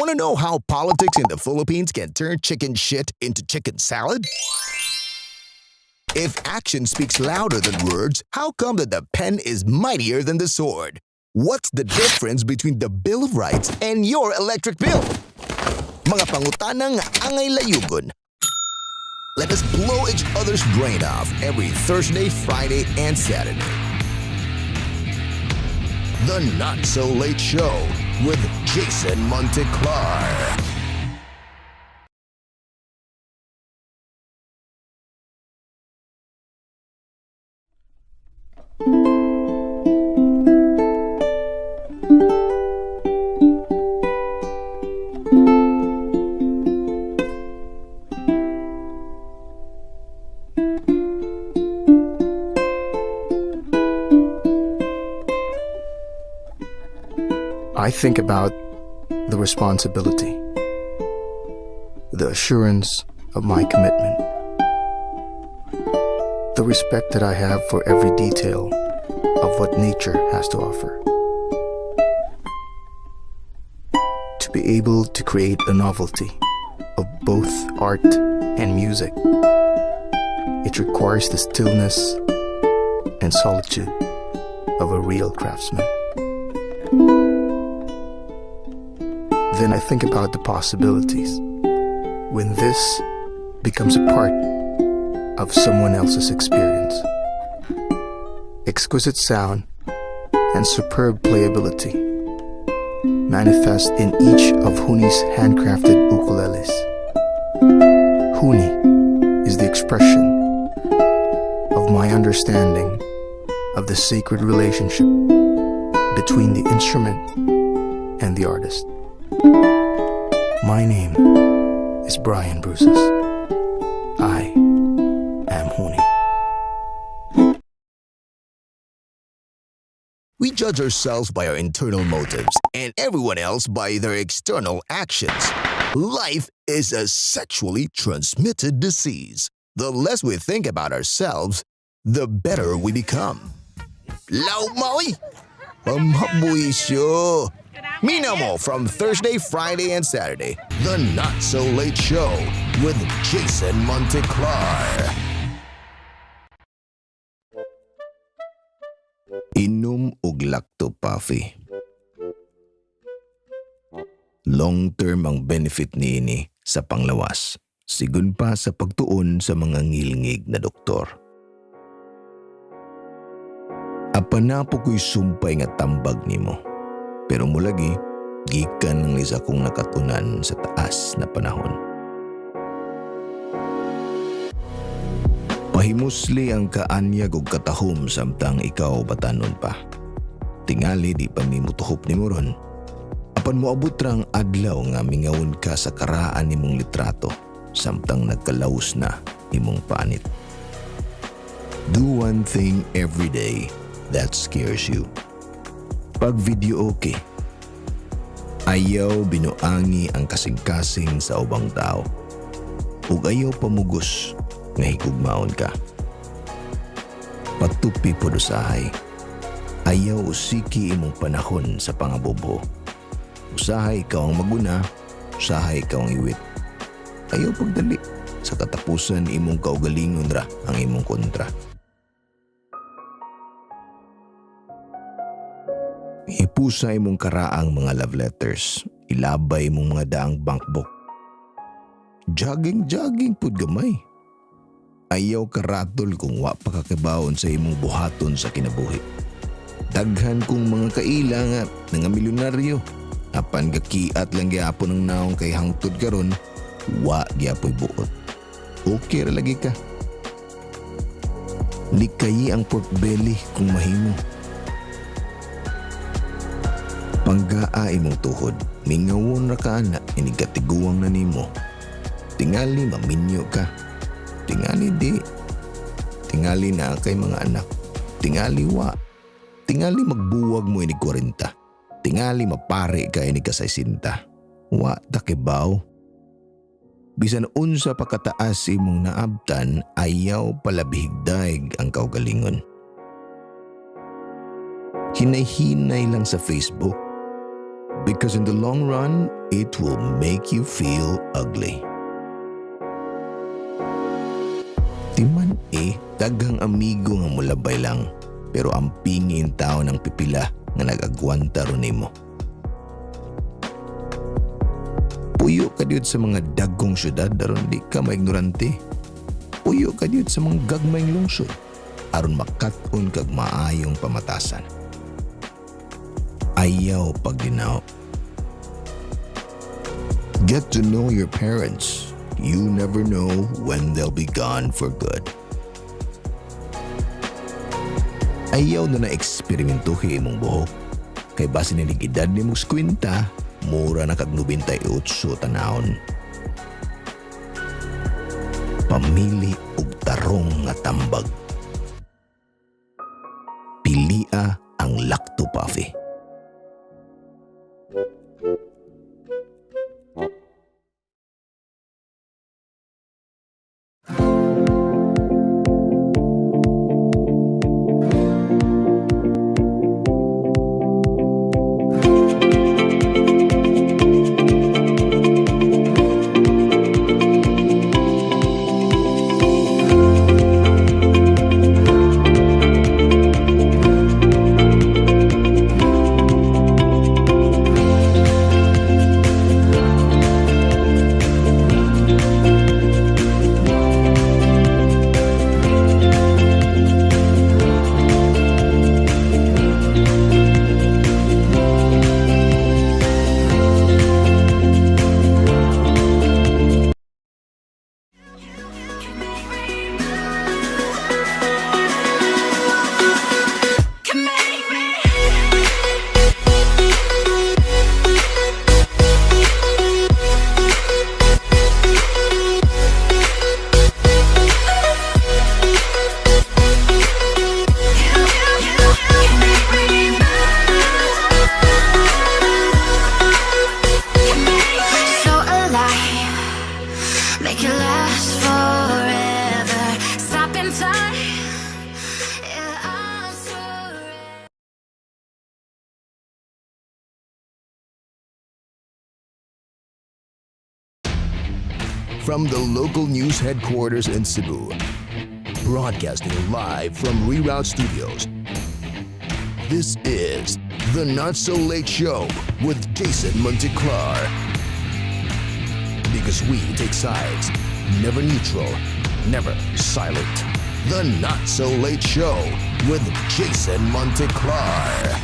Want to know how politics in the Philippines can turn chicken shit into chicken salad? If action speaks louder than words, how come that the pen is mightier than the sword? What's the difference between the Bill of Rights and your electric bill? Mga pangutana nga angay layugon. Let us blow each other's brain off every Thursday, Friday, and Saturday. The Not So Late Show with Jason Monteclar. I think about the responsibility, the assurance of my commitment, the respect that I have for every detail of what nature has to offer. To be able to create a novelty of both art and music, it requires the stillness and solitude of a real craftsman. Then I think about the possibilities when this becomes a part of someone else's experience. Exquisite sound and superb playability manifest in each of Huni's handcrafted ukuleles. Huni is the expression of my understanding of the sacred relationship between the instrument and the artist. My name is Brian Brusas. I am Huni. We judge ourselves by our internal motives and everyone else by their external actions. Life is a sexually transmitted disease. The less we think about ourselves, the better we become. Law maoy! Pamhabuisyo! Minamo from Thursday, Friday, and Saturday. The Not So Late Show with Jason Monteclar. Inom og Lacto Puffy. Long term ang benefit niini sa panglawas, sigon pa sa pagtuon sa mga ngilngig na doktor. Apan na po ko'y sumpay nga tambag nimo. Pero mulagi, gikan ang isa kong nakatunan sa taas na panahon. Pahimusli ang kaanyag og katahom samtang ikaw batanon pa. Tingali di pa mi mutuhop nimo ron. Apan moabot ra ang adlaw nga mingawon ka sa karaan nimong litrato samtang nagkalaos na imong panit. Do one thing every day that scares you. Pag video okay, ayaw binuangi ang kasing-kasing sa ubang tao. Ug ayaw pamugos nga higugmaon ka. Patupi pod usahay. Ayaw usiki imong panahon sa pangabobo. Usahay ikaw ang maguna, usahay ikaw ang iwit. Ayaw pagdali. Sa katapusan imong kaugalingon ra ang imong kontra. Hipusa imong karaang mga love letters. Ilabay imong mga daang bankbook. Jogging-jogging pud gamay. Ayaw karatol kung wa pa kakibawon sa imong buhaton sa kinabuhi. Daghan kong mga kaila nga nga milyonaryo. Apan gakiat lang gyapon ang naong kay hangtod karon, wa gyapoy buot. Okay ra lagi ka. Likayi ang pork belly kung mahimo. Panggaa imong tuhod, mingawon ra ka ana, inig katiguang na nimo. Tingali maminyo ka. Tingali di. Tingali na kay mga anak. Tingali wa. Tingali magbuwag mo inig 40. Tingali mapare ka inig kasaysinta. Wa ta kibaw. Bisan unsa pa kataas imong naabtan, ayaw palabihigdaig ang kaugalingon. Hinay-hinay lang sa Facebook. Because in the long run, it will make you feel ugly. Timan eh, daghang amigo nga mulabay lang. Pero ang pingin tao ng pipila nga nag-agwanta ron nimo. Puyo ka diud sa mga dagkong syudad aron di ka maignorante. Puyo ka diud sa mga gagmayng lungsod aron makat-on kag maayong pamatasan. Ayaw pagdinaw. Get to know your parents. You never know when they'll be gone for good. Ayaw na na-eksperimentuhi imong buhok. Kay basin ni edad ni mong 50, mura na kag 98 tanawon. Pamili og tarong nga tambag. Pilia ang Lacto Puffy. Can make me. You can make me move. Can make me so alive. Make it last forever. Stop in time. Yeah, I'm surrender. From the local news headquarters in Cebu, broadcasting live from Reroute Studios. This is the Not So Late Show with Jason Monteclar. Because we take sides, never neutral, never silent. The Not So Late Show with Jason Monteclar.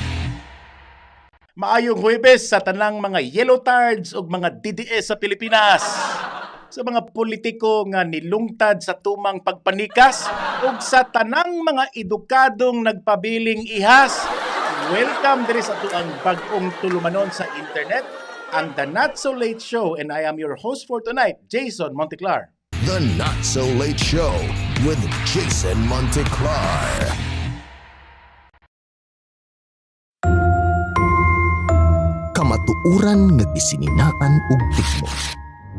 Maayong Huwebes sa tanang mga yellow tards ug mga DDS sa Pilipinas. Sa mga politiko nga nilungtad sa tumang pagpanikas ug sa tanang mga edukadong nagpabiling ihas. Welcome diri sa atuang bag-ong tulumanon sa internet, ang The Not So Late Show, and I am your host for tonight, Jason Monteclar. The Not So Late Show with Jason Monteclar. Kamatuuran nga gisininaan og tikmo.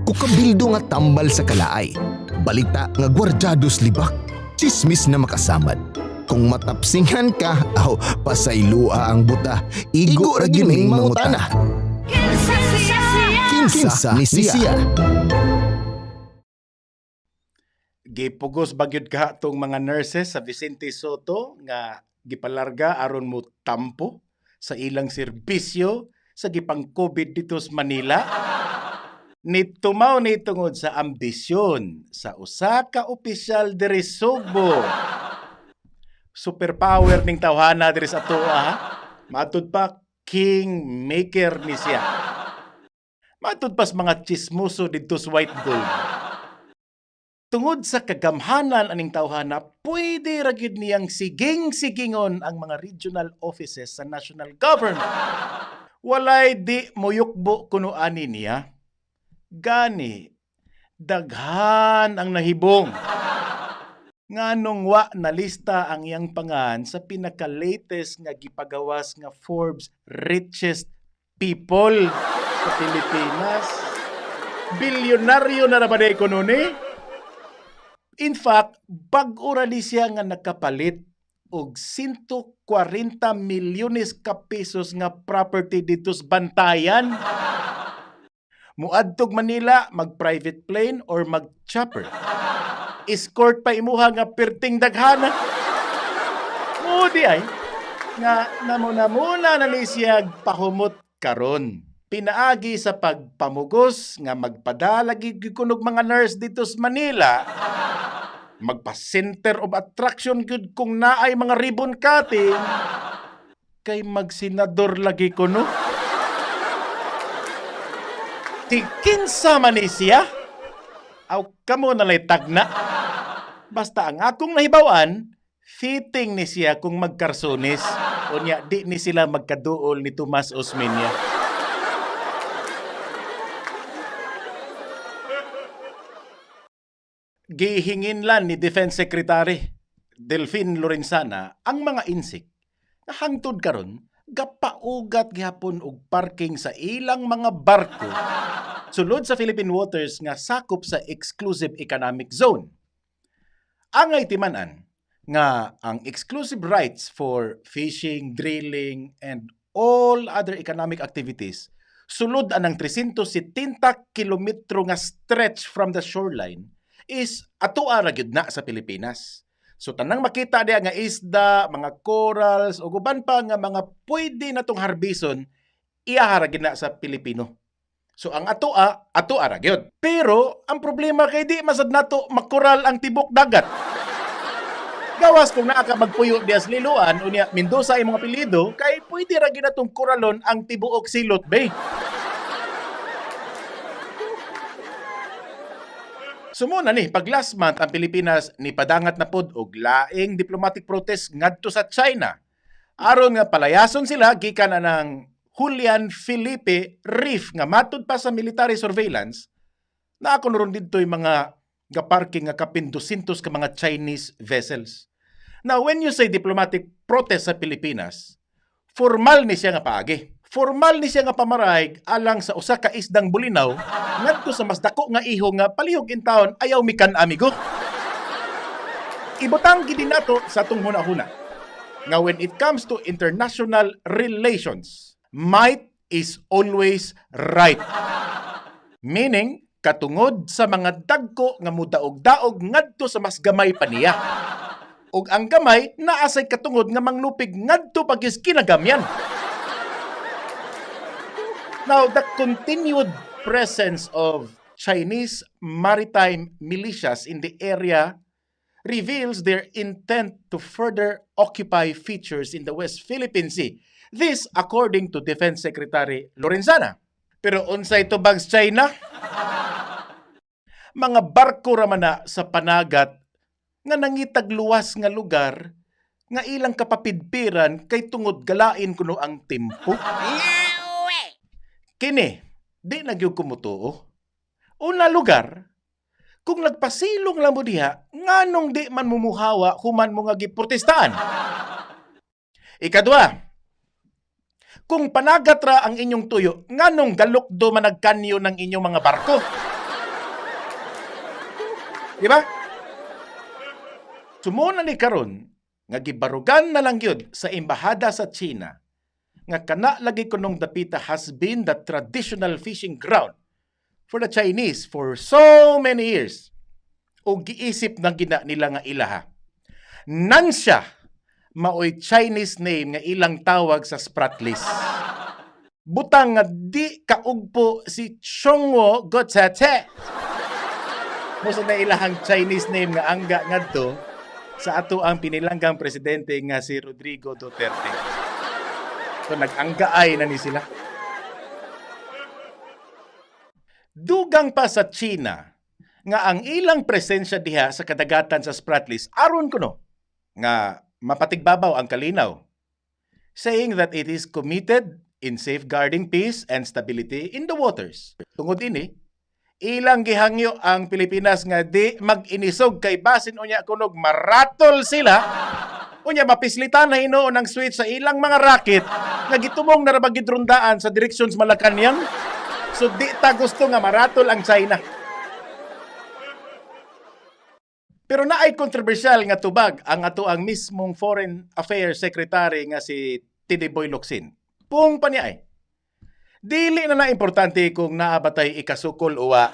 Kukabildo nga tambal sa kalaay. Balita nga gwardyados libak. Chismis na makasamad. Kung matapsingan ka, aw, pasaylua ang buta. Igo, Igo ra gyud ning mangutana. Kinsa ni siya? Gipugos bagyod ka tong mga nurses sa Vicente Soto nga gipalarga aron mo tampo sa ilang serbisyo sa gipang COVID dito sa Manila. Nitumaw ni tungod sa ambisyon sa usa ka opisyal diri Sugbo. Superpower ning tawhana diri sa atoa ha. Matud pa king maker ni siya. Matud pas mga chismoso didto sa White Gold. Tungod sa kagamhanan aning tawhana, pwede ra gyud niyang siging-sigingon ang mga regional offices sa national government. Walay di moyukbo kuno ani niya. Gani, daghan ang nahibong. Nganong wa nalista ang iyang pangan sa pinaka-latest nga gipagawas nga Forbes Richest People sa Pilipinas. Bilyonaryo na ra ba na kuno ni? In fact, bag-o ra ni siya nga nakapalit. og 140 milyones ka pesos nga property dito sa Bantayan. Muadtog Manila, mag-private plane or mag-chopper. Escort pa imuha nga perting daghana. Mo di ay nga namuna-muna na ni siya pahumot karon. Pinaagi sa pagpamugos nga magpadala gid kunog mga nurse dito sa Manila. Magpa-center of attraction gyud kung naay mga ribbon cutting kay magsenador lagi kuno. Ti kinsa man ni siya? Aw kamo na lay tagna. Basta ang akong nahibaw-an, fitting ni siya kung magkarsonis. Unya, di ni sila magkaduol ni Tomas Osmeña. Gihingin lan ni Defense Secretary Delfin Lorenzana ang mga insik na hangtod karon gapaugat gihapon og parking sa ilang mga barko sulod sa Philippine waters nga sakop sa exclusive economic zone. Angay timan-an nga ang exclusive rights for fishing, drilling, and all other economic activities sulod anang 370 kilometro nga stretch from the shoreline is atoa ra gyud na sa Pilipinas. So tanang makita diya nga isda, mga corals ug uban pa nga mga pwede natong harbison, iyaha ra gyud na sa Pilipino. So ang atoa, atoa ra gyud. Pero ang problema kay di masad nato makoral ang tibok dagat. Gawas kung naa ka magpuyo diya sa Liloan unya Mendoza imong apelyido kay pwede ra gyud natong koralon ang tibuok Silot Bay. Sumuna ni, pag last month ang Pilipinas ni padangat na pod og laing diplomatic protest ngadto sa China. Aron nga palayason sila gikan na ng Julian Felipe Reef nga matud pa sa military surveillance na ako ron didto'y mga gaparking nga kapin 200 ka mga Chinese vessels. Now, when you say diplomatic protest sa Pilipinas, formal ni siya nga paagi. Formal ni siya nga pamaraig alang sa usa ka isdang bulinaw ngadto sa mas dako nga iho nga palihog in town ayaw mikan amigo. Ibutang gid nato sa atong hunahuna nga when it comes to international relations, might is always right. Meaning, katungod sa mga dagko nga mudaog-daog ngadto sa mas gamay pa niya. Ug ang gamay naa say katungod nga manglupig ngadto pag is kinagamyan. Now, the continued presence of Chinese maritime militias in the area reveals their intent to further occupy features in the West Philippine Sea. This according to Defense Secretary Lorenzana. Pero unsay tubag sa China? Mga barko ra man na sa panagat nga nangitag luwas nga lugar nga ilang kapapidpiran kay tungod galain kuno ang timpo. Kini, di na gyud kumutuo. Una lugar, kung nagpasilong lang mo diha, nganong di man mumuhawa human mo nga giprotestaan? Ikadua, kung panagat ra ang inyong tuyo, nganong galukdo man nagkanyo ng inyong mga barko? Di ba? Sumuna ni karon nga gibarugan na lang gyud sa embahada sa China nga kana lagi kunong dapita has been the traditional fishing ground for the Chinese for so many years. O giisip na gina nila nga ilaha. Nansha maoy Chinese name nga ilang tawag sa Spratlys. Butang nga di kaugpo si Chongwo Gotsete. Mo sa na ilahang Chinese name nga angga ngadto sa ato ang pinilanggang presidente nga si Rodrigo Duterte. So nag-anggaay na ni sila. Dugang pa sa China nga ang ilang presensya diha sa kadagatan sa Spratlys aron kuno nga mapatigbabaw ang kalinaw, saying that it is committed in safeguarding peace and stability in the waters. Tungod ini, ilang gihangyo ang Pilipinas nga di mag-inisog kay basin unya kunog maratol sila, unya mapislitan na hinuon ang switch sa ilang mga racket nga gitumong na ra ba gidrundaan sa direksyon sa Malacañang. So di ta gusto nga maratol ang China. Pero naay kontrobersyal nga tubag ang ato ang mismong Foreign Affairs Secretary nga si Teddy Boy Locsin. Pung pa niya ay. Dili na na importante kung naa ba tay ikasukol o wa.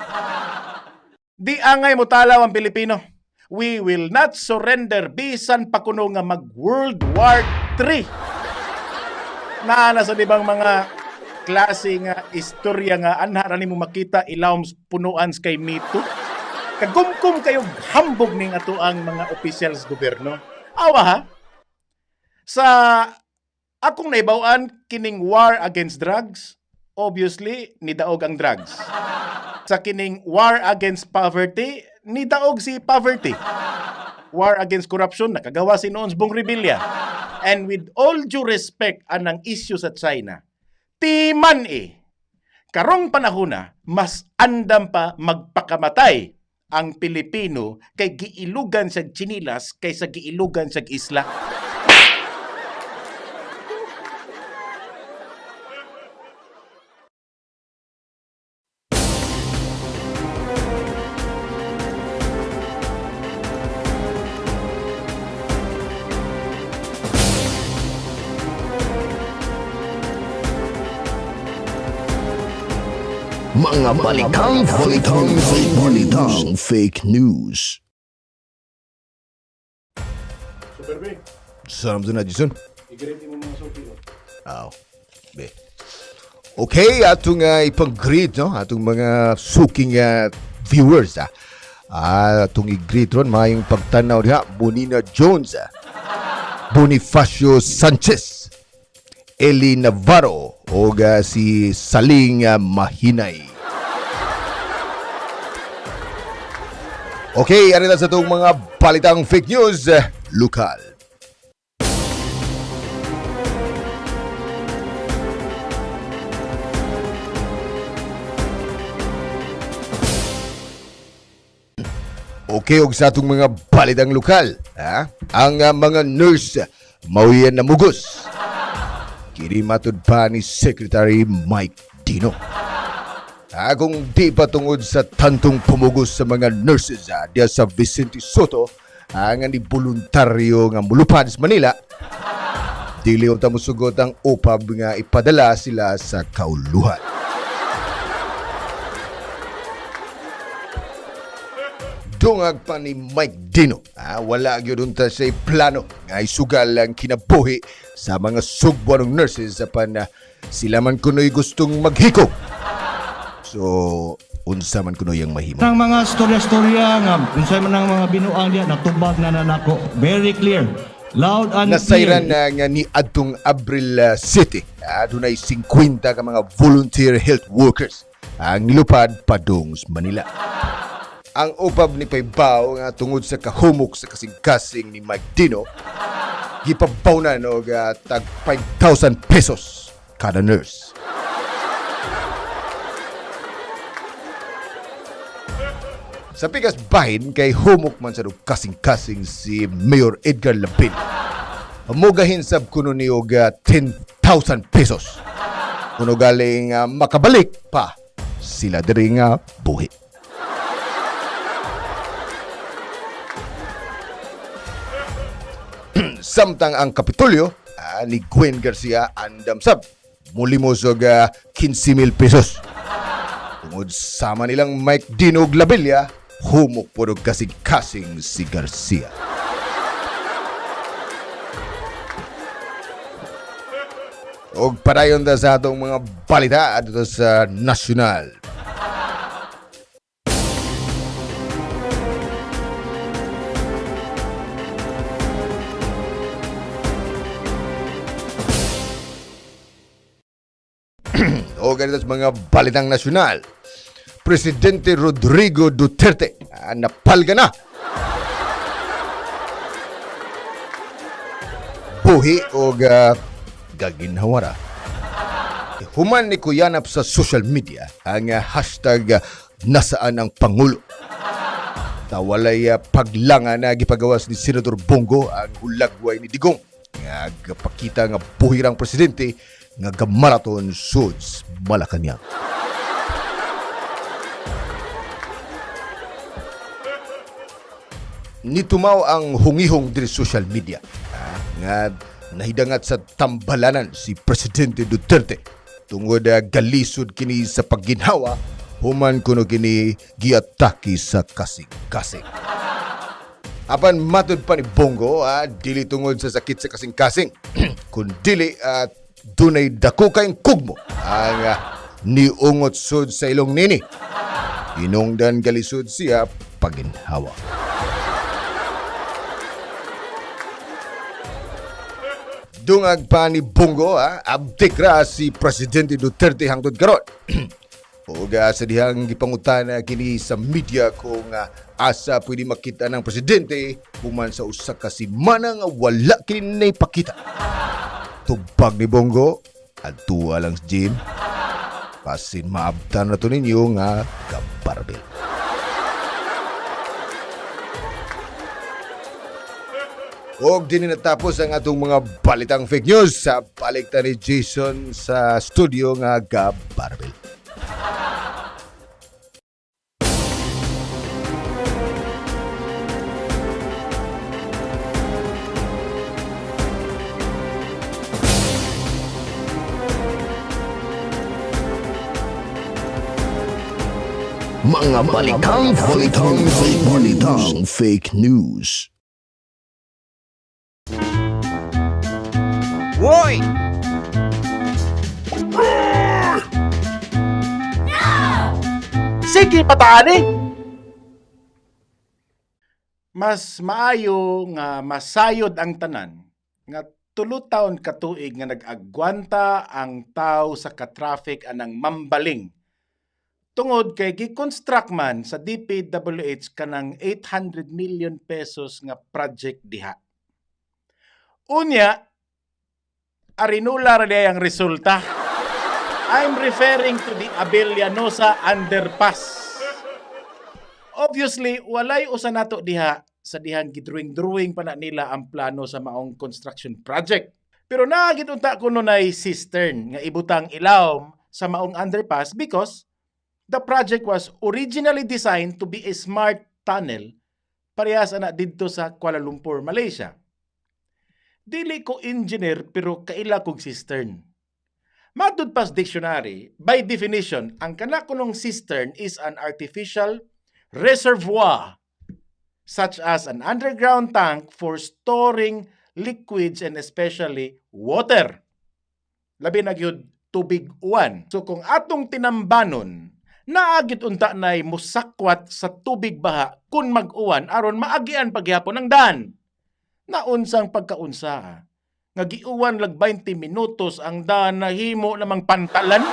Di angay mo talaw ang Pilipino. We will not surrender bisan pa kuno nga mag World War III. Naa na sa dibang mga klase nga istorya nga anha ra nimo makita ilawom punuan kay Mito. Kagumkum kayo hambog ning ato ang mga opisyal sa gobyerno. Awa ha. Sa akong naibaw-an kining war against drugs, obviously nidaog ang drugs. Sa kining war against poverty, nidaog si poverty. War against corruption, nakagawa si noon Bong Revilla. And with all due respect anang issue sa China, timan eh. Karong panahona, mas andam pa magpakamatay ang Pilipino kay giilugan sa tsinilas kaysa giilugan sa isla. Mga balitang fake news. Balitang fake news. Super B, Salam na Jason. i-grade mo mga suki. Aw. Be. Okay, atong ipag-greet no, atong mga suking viewers ah. Atong i-greet ron maayong pagtanaw diha Bonina Jones, Bonifacio Sanchez, Eli Navarro ug si Saling Mahinay. Okay, ano na sa itong mga balitang fake news lokal. Okay, og sa atong mga balitang lokal, ha? Ang mga nurse mauyan na mugos. Kini matud pa ni Secretary Mike Dino. Kung di pa tungod sa tantong pumugos sa mga nurses diya sa Vicente Soto, nga ni voluntaryo nga mulupad sa Manila, dili unta mosugot ang upab nga ipadala sila sa kauluhan. Dungag pa ni Mike Dino. Wala gyud unta say plano nga isugal ang kinabuhi sa mga sugbo ng nurses apan sila man kuno'y gustong maghikog. So, unsa man kuno'y ang mahimo. Nang mga storya-storya nga unsay man ang mga binuang diya natubag na nanako. Very clear. Loud and Nasayran clear. na nga ni adtong Abril City. Adunay 50 ka mga volunteer health workers ang nilupad padung sa Manila. Ang upab ni Paybao nga tungod sa kahumok sa kasing-kasing ni Mike Dino, gipabaw na og tag 5,000 pesos kada nurse. Sa pikas bahin kay humok man sa kasing-kasing si Mayor Edgar Lapid. Mugahin sab kuno ni og 10,000 pesos. Kuno galing makabalik pa sila diri nga buhi. Samtang ang Kapitolyo ni Gwen Garcia andam sab mulimos og 15,000 pesos. Tungod sama nilang Mike Dino og Labella, humok po og kasing-kasing si Garcia. Og padayon ta sa atong mga balita adto sa nasyonal. O ganito sa mga balitang nasyonal. Presidente Rodrigo Duterte napalga na. Buhi og gaginhawara. Human ni kuyanap sa social media ang hashtag nasaan ang Pangulo. Tawalay paglanga na gipagawas ni Senador Bongo ang hulagway ni Digong nga gapakita nga buhirang presidente nga gamaraton suds Malacañang. Nitumaw ang hungihong diri social media. Nga nahidangat sa tambalanan si Presidente Duterte tungod galisod kini sa pagginhawa human kuno kini giatake sa kasing-kasing. Apan matud pa ni Bongo, dili tungod sa sakit sa kasing-kasing, kun dili at dunay dako kayong kugmo ang niungot sud sa ilong nini. Inungdan galisod siya paginhawa. Dungag pa ni Bongo, abtik ra si Presidente Duterte hangtod karon. Ug sa dihang gipangutana kini sa media kung asa pwede makita ng presidente human sa usa ka semana nga wala kini naipakita. Tubag ni Bongo, adtua lang sa gym. Pasin maabtan na to ninyo nga kabarbel. Og di ni natapos ang atong mga balitang fake news sa balik ta ni Jason sa studio nga Gabarbel. Mga balitang fake news. Balitang fake news. Hoy! Sige, pataan eh! Mas maayo nga masayod ang tanan nga tulo taon ka tuig nga nag-agwanta ang tao sa ka-traffic anang mambaling. Tungod kay gi-construct man sa DPWH kanang 800 million pesos nga project diha. Unya, arinula ra diay ang resulta. I'm referring to the Abellanosa Underpass. Obviously, walay usa nato diha sa dihang gidrawing-drawing pa na nila ang plano sa maong construction project. Pero naagit unta kuno nay cistern nga ibutang ilawom sa maong underpass because the project was originally designed to be a smart tunnel parehas ana didto sa Kuala Lumpur, Malaysia. Dili ko engineer pero kaila kog cistern. Matud pas dictionary, by definition, ang kana kunong cistern is an artificial reservoir such as an underground tank for storing liquids and especially water. Labi na gyud tubig uwan. So kung atong tinambanon, naagit unta nay musakwat sa tubig baha kung mag-uwan aron maagian pagyapon ang daan. Naunsang pagkaunsa nga giuwan lag 20 minutos ang daan nahimo namang pantalan.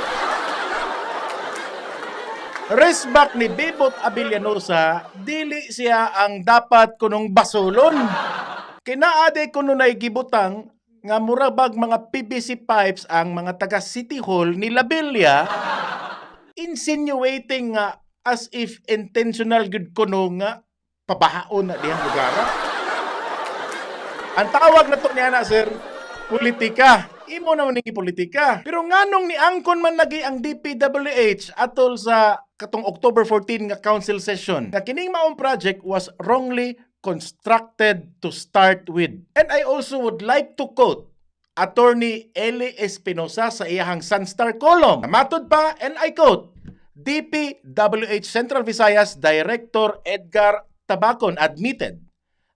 Resbak ni Bebot Abellanosa, dili siya ang dapat kunong basulon. Kinaade kuno nay gibutang nga murabag mga PVC pipes ang mga taga City Hall ni Labella, insinuating nga as if intentional gud kuno nga pabahaon na dihang lugar. Ang tawag na to niya na, sir, politika. Imo naman ni politika. Pero nganong ni angkon man lagi ang DPWH atol sa katong October 14 nga council session nga kining maong project was wrongly constructed to start with. And I also would like to quote Attorney Eli Espinosa sa iyahang Sunstar column. Matod pa, and I quote, DPWH Central Visayas Director Edgar Tabacon admitted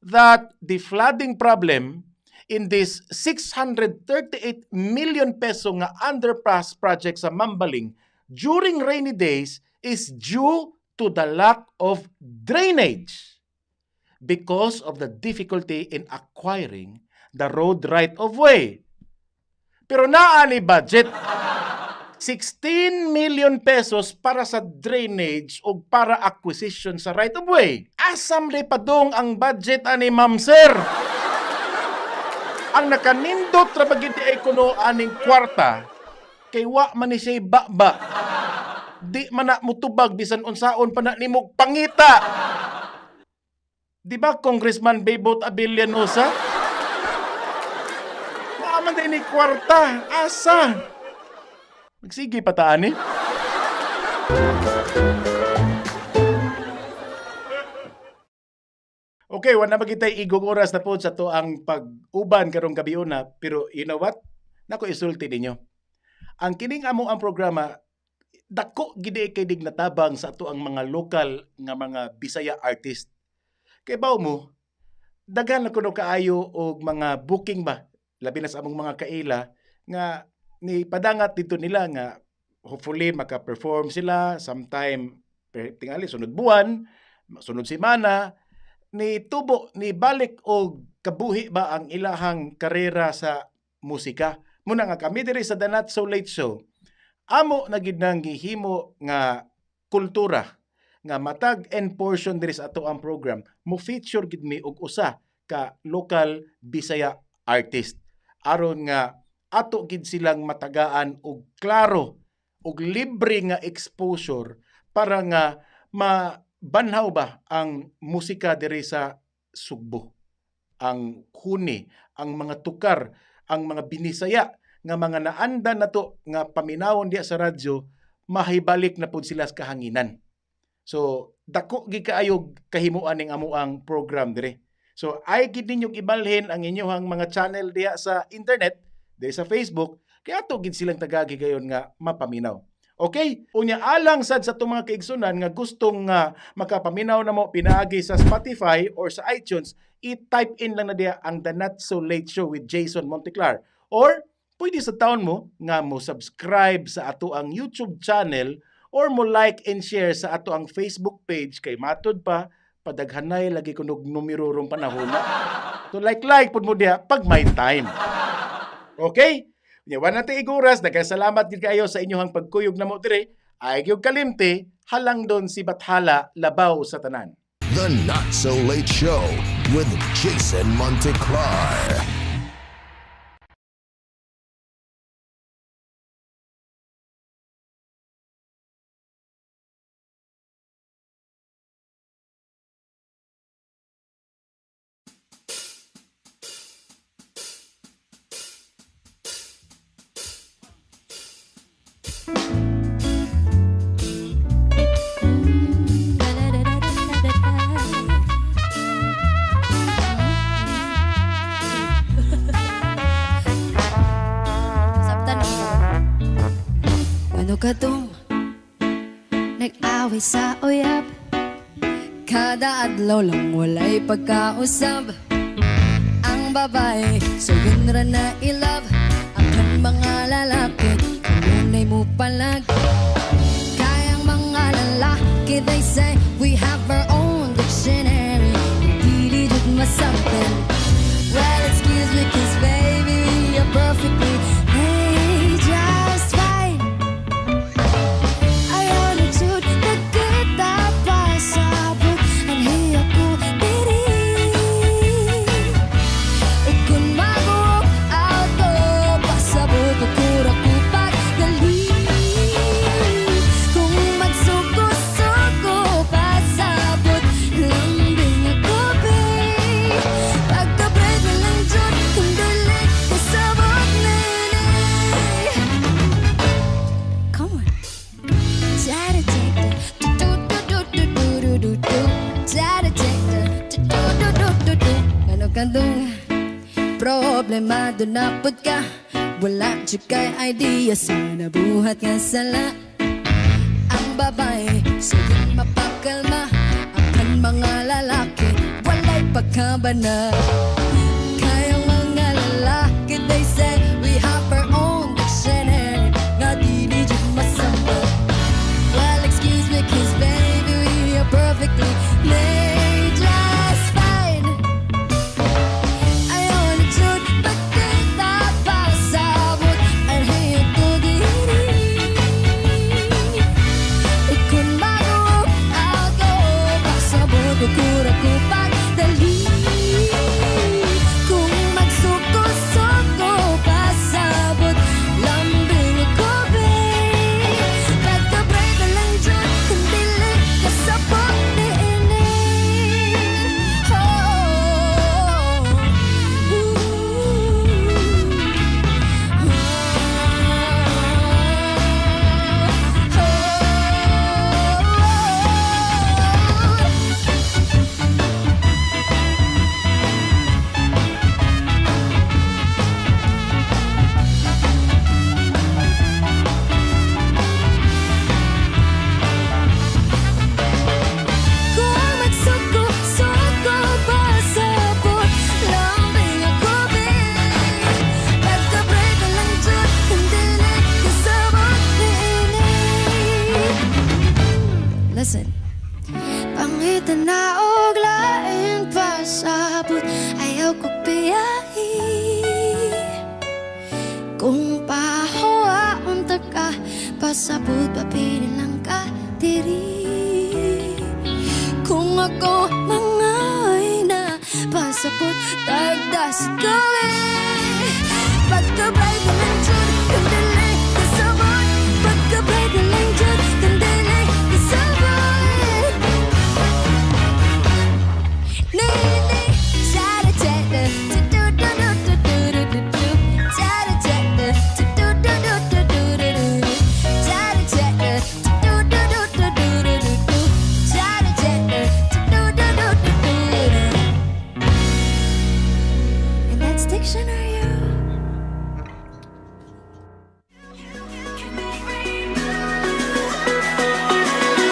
that the flooding problem in this 638 million peso nga underpass project sa Mambaling during rainy days is due to the lack of drainage because of the difficulty in acquiring the road right of way. Pero naa ni budget 16 million pesos para sa drainage o para acquisition sa right of way. Asam di padung ang budget ani ma'am sir? Ang nakanindot ra ba gid ay kuno aning kwarta kay wa man ni siya baba. Di man na mutubag bisan unsaon pa na nimo pangita. Di ba Congressman Bebot Abellanosa? Naa man din ni kwarta, asa? Magsige pa ta ani. Okay. Okay, wala na kitay igong oras na po sa atoang pag-uban karong gabiuna, pero you know what? Nako isulti ninyo. Ang kining amo ang programa dako gid kay dig natabang sa atoang mga lokal nga mga Bisaya artist. Kay bawo mo, daghan na kuno kaayo og mga booking ba, labi na sa among mga kaila nga ni padangat dito nila nga hopefully maka-perform sila sometime tingali sunod buwan, sunod semana, ni tubo ni balik og kabuhi ba ang ilahang karera sa musika. Muna nga kami diri sa The Not So Late Show, amo na gid nang gihimo nga kultura nga matag and portion diri sa ato ang program mo feature gid mi og usa ka local Bisaya artist aron nga ato gid silang matagaan og klaro og libre nga exposure para nga mabanhaw ba ang musika diri sa Sugbo, ang huni, ang mga tukar, ang mga binisaya nga mga naanda nato nga paminawon diya sa radyo, mahibalik na pud sila sa kahanginan. So dako gid kaayo kahimuan ning amuang program dire. So ay gid ninyong ibalhin ang inyong mga channel diha sa internet, diri sa Facebook, kay ato gid silang tagagi gayon nga mapaminaw. Okay? Unya alang sad sa atong mga kaigsunan nga gustong nga makapaminaw namo pinaagi sa Spotify or sa iTunes, i-type in lang na diha ang The Not So Late Show with Jason Monteclar. Or pwede sa taon mo nga mo subscribe sa ato ang YouTube channel or mo like and share sa ato ang Facebook page kay matud pa padaghanay lagi kunog numero rong panahon na. So like like pud mo diha pag may time. Okay? Nya wa na iguras, daghang salamat gid kayo sa inyong pagkuyog namo dire. Ay gyud kalimti, halang don si Bathala labaw sa tanan. The Not So Late Show with Jason Monteclar. Sabtan mo. Ano ka dong? Nag-away sa uyab. Kada adlaw lang walay pagkausab. Ang babae, so yun ra na ilove. Ang mga lalaki, kamunay mo palag. Kayang mga lalaki, they say we have our own dictionary. Dili jud masabtan. Well, excuse me, 'cause baby, we are perfectly hey, just fine. Ayaw na jud na kita pasabot. Anhi ako diri. Ug kung mag-walk out ko, pasabot ko ra ko pagdali. Kung magsuko-suko, pasabot lambing ako, babe. Pagka-break na lang jud kung dili kasabot nini. Come on. Da da do do do do do do do. Da da do do do do do. Ano ka dong? Problemado na pud ka. Wala jud kay idea sa nabuhat nga sala. Ang babae, sugod mapakalma. Apan mga lalaki, walay pagkabana. Kayang mga lalaki, they say we have our own dictionary nga dili jud masama. Well, excuse me, 'cause baby, we are perfectly made just fine. Ayaw na jud pagkita pasabot. Anhi ko diri. Ug kung mag-walk out ko, pasabot ko ra ko pagdali. Listen. Pangita na og lain, pasabot, ayaw ko biyahe. Kung pahuwaon ta ka, pasabot, papili lang ka diri. Kung ako mangay na, pasabot, tagda sa gabi. Pagka-bright